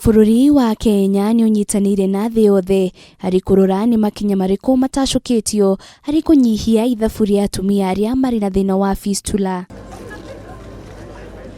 Bũrũri wa Kenya nĩ ũnyitanĩire na thĩ yothe harĩ kũrora nĩ makinya marĩkũ matacũkĩtio harĩ kũnyihia ithabu rĩa atumia arĩa marĩ na thĩna wa fistula.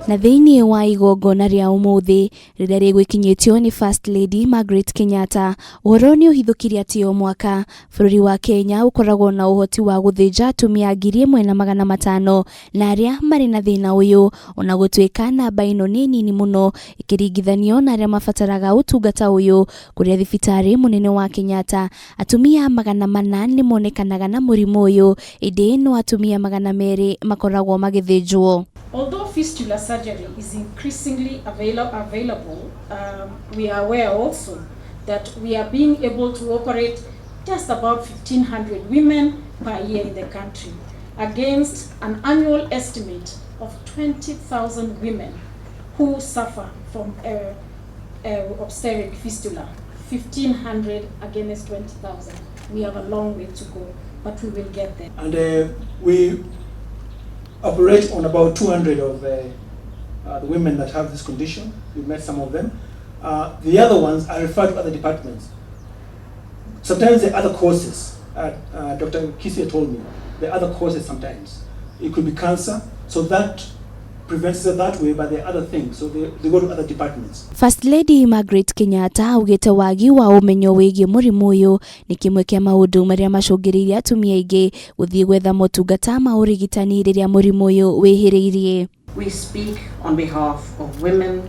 Na thĩinĩ wa igongona rĩa ũmũthĩ rĩrĩa rĩgwĩkinyĩtio nĩ First Lady Margaret Kenyatta, ũhoro nĩ ũhithũkire atĩ o mwaka bũrũri wa Kenya ũkoragwo na ũhoti wa gũthĩnja atumia 1500 na arĩa marĩ na thĩna ũyũ, ona gũtuĩka namba ĩno nĩ nini mũno ĩkĩringithanio na arĩa mabataraga ũtungata ũyũ. Kũrĩa thibitarĩ mũnene wa Kenyatta, atumia 400 nĩ monekanaga na mũrimũ ũyũ, ĩndĩ no atumia 200 makoragwo magĩthĩnjwo. Although fistula surgery is increasingly available, we are aware also that we are being able to operate just about 1,500 women per year in the country, against an annual estimate of 20,000 women who suffer from obstetric fistula. 1,500 against 20,000. We have a long way to go, but we will get there. And we operate on about 200 of the women that have this condition. We met some of them. The other ones are referred to other departments. Sometimes there are other causes. Dr. Kisia told me there are other causes sometimes. It could be cancer, so that prevents it that way, but there are other things, so they go to other departments. First Lady Margaret Kenyatta augĩte wagi wa ũmenyo wĩgiĩ mũrimũ ũyũ nĩ kĩmwe kĩa maũndũ marĩa macũngĩrĩirie atumia aingĩ gũthiĩ gwetha motungata ma ũrigitani rĩrĩa mũrimũ ũyũ wĩhĩrĩirie. We speak on behalf of women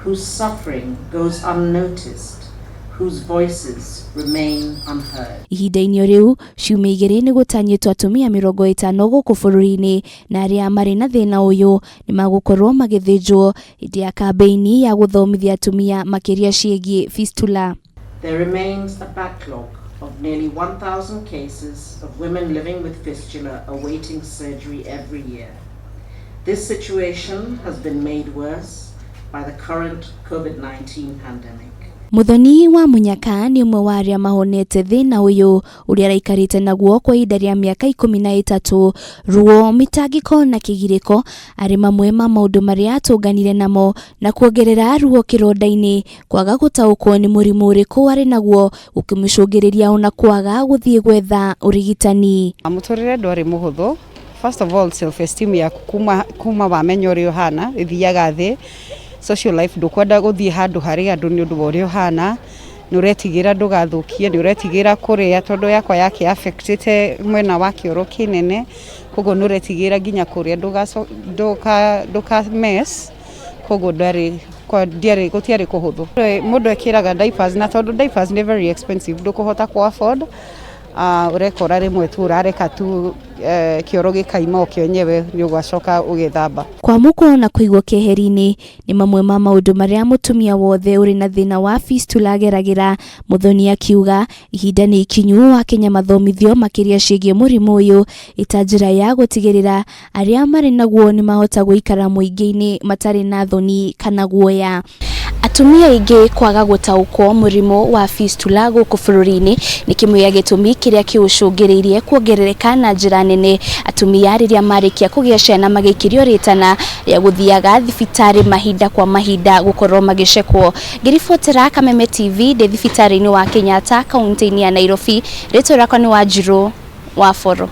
whose suffering goes unnoticed, whose voices remain unheard. Ihinda-inĩ o rĩu, ciumia 2 nĩ gũtanyĩtwo atumia 50 gũkũ bũrũri-inĩ na arĩa marĩ na thĩna ũyũ nĩ magũkorwo magĩthĩnjwo hĩndĩ ya kambĩini ya gũthomithia atumia makĩria ciĩgiĩ fistula. There remains a backlog of nearly 1,000 cases of women living with fistula awaiting surgery every year. This situation has been made worse by the current COVID-19 pandemic. Muthoni wa Munyaka nĩ ũmwe wa arĩa mahonete thĩna ũyũ ũrĩa araikarĩte naguo kwa ihinda rĩa mĩaka 13. Ruo, mĩtangĩko na kĩgirĩko arĩ mamwe ma maũndũ marĩa atũnganire namo, na kuongerera ruo kĩronda-inĩ, kwaga gũtaũkwo nĩ mũrimũ ũrĩkũ arĩ naguo gũkĩmũcũngĩrĩria ona kwaga gũthiĩ gwetha ũrigitani. Mũtũrĩre ndwarĩ mũhũthũ. First of all, self esteem yaku kuma wamenya ũrĩa ũhana ĩthiaga thĩ. Social life, ndũkwenda gũthiĩ handũ harĩ andũ nĩ ũndũ wa ũrĩa ũhana, nĩ ũretigĩra ndũgathũkie, nĩ ũretigĩra kũrĩa tondũ yakwa yake affectĩte mwena wa kĩoro kĩnene, koguo nĩ ũretigĩra nginya kũrĩa ndũka mess, koguo ndwarĩ ndiarĩ gũtiarĩ kũhũthũ. Mũndũ ekĩraga diapers, na tondũ diapers nĩ very expensive, ndũkũhota kũ afford, ũrekora rĩmwe tu ũrareka tu kĩoro gĩkaima o kĩenyewe, nĩ ũgacoka ũgĩthamba. Kwamũkwo na kũigwo keheri-inĩ nĩ mamwe ma maũndũ marĩa mũtumia wothe ũrĩ na thĩna wa fistula ageragĩra. Muthoni akiuga ihinda nĩ ikinyu Akenya mathomithio makĩria ciĩgiĩ mũrimũ ũyũ ĩta njĩra ya gũtigĩrĩra arĩa marĩ naguo nĩ mahota gũikara mũingĩ-inĩ matarĩ na thoni kana guoya. Atumia aingĩ kwaga gũtaũkwo mũrimũ wa fistula gũkũ bũrũri-inĩ nĩ kĩmwe gĩa gĩtũmi kĩrĩa kĩũcũngĩrĩirie kuongerereka na njĩra nene. Atumia rĩrĩa marĩkia kũgĩa ciana magĩikĩrio rĩtana rĩa gũthiaga thibitarĩ mahinda kwa mahinda gũkorwo magĩcekwo. Ngĩribotera Kameme TV ndĩ thibitarĩ-inĩ wa Kenyatta kaunti-inĩ ya Nairobi, rĩtwa rĩakwa nĩ Wanjirũ wa Boro.